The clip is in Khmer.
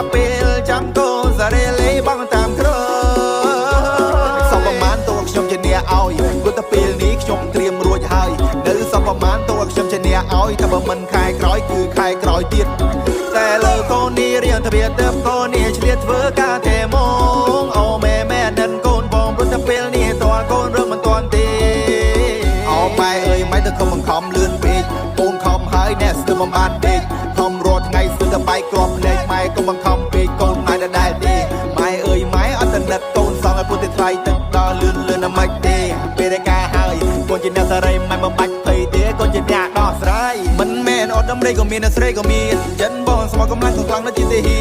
ចាប់ពេលចាំកូនសារ៉េលេបងតាមក្រោយសពប្រមាណតួខ្ញុំជាអ្នកឲ្យព្រោះតែពេលនេះខ្ញុំត្រៀមរួចហើយនៅសពប្រមាណតួខ្ញុំជាអ្នកឲ្យតែបើមិនខែក្រោយគឺខែក្រោយទៀតតែលើកូននេះរៀងទ្វាទៅកូននេះឆ្លៀតធ្វើការទេមងអូម៉ែម៉ែនិនកូនបងព្រោះតែពេលនេះតើកូនរឿងមិនទាន់ទេអូម៉ែអើយម៉ែទៅខំបង្ខំលឿនពេកកូនខំហើយអ្នកស្ទើរមិនបានពេកខំរាល់ថ្ងៃស្ទើរតែបែកគ្រាប់ភ្នែកម៉ែកុំបង្ខំពេកកូនម៉ែដដែលទេម៉ែអើយម៉ែអត់តណិតកូនសងឲ្យពុទ្ធថ្លៃទឹកដល់លឿនលឿនណាមិនទេពេលដែលការហើយកូនជាអ្នកសេរីម៉ែមិនបាច់ភ័យទេកូនជាអ្នកដោះស្រាយមិនមែនអត់ដំរីក៏មានស្រីក៏មានចិនបងស្មោះកម្លាំងខ្លាំងនៅជាទាហាន។